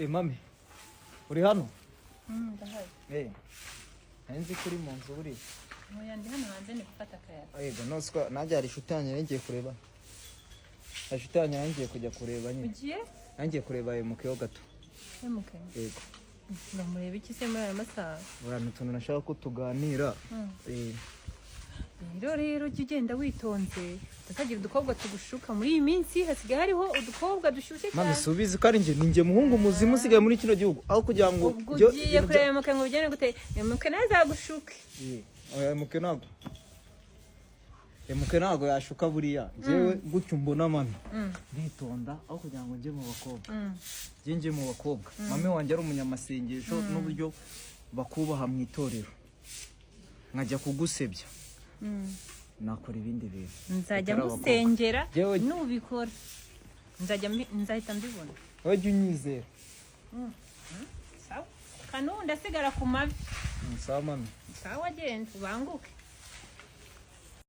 Mami, uri hano? Ndahari. Nari nzi ko uri mu nzu buriya. Oya, ndi hano hanze, ni gufata akayaga. Yego, nose nanjye hari inshuti yanjye nari ngiye kureba. Hari inshuti yanjye nari ngiye kujya kureba nyine. Ugiye? Nari ngiye kureba MK ho gato. Emuke? Yego. Uramureba iki se muri aya masaha? Buriya ni utuntu nashaka ko tuganira. Rero jya ugenda witonze, utazagira udukobwa tugushuka. Muri iyi minsi hasigaye hariho udukobwa dushyushye Mami, cyane. si ubizi ko ari njye, ni njye muhungu muzima usigaye muri kino gihugu, aho kugira ngo Ubwo ugiye kureba Emuke ngo ugende gute? Emuke nawe azagushuke. Oya, MK ntabwo, MK ntabwo yashuka buriya. Njyewe gutyo mbona, mami, nditonda. Aho kugira ngo njye mu bakobwa, njye mu bakobwa, mami wanjye ari umunyamasengesho n'uburyo bakubaha mu itorero, nkajya kugusebya, nakora ibindi bintu Nzajya bitari abakobwa. ngusengera. Nubikora nzajya nzahita mbibona. Wowe jya unyizera. Sawa, kanundi asigara ku mavi. Sawa mami. Sawa, genda ubanguke.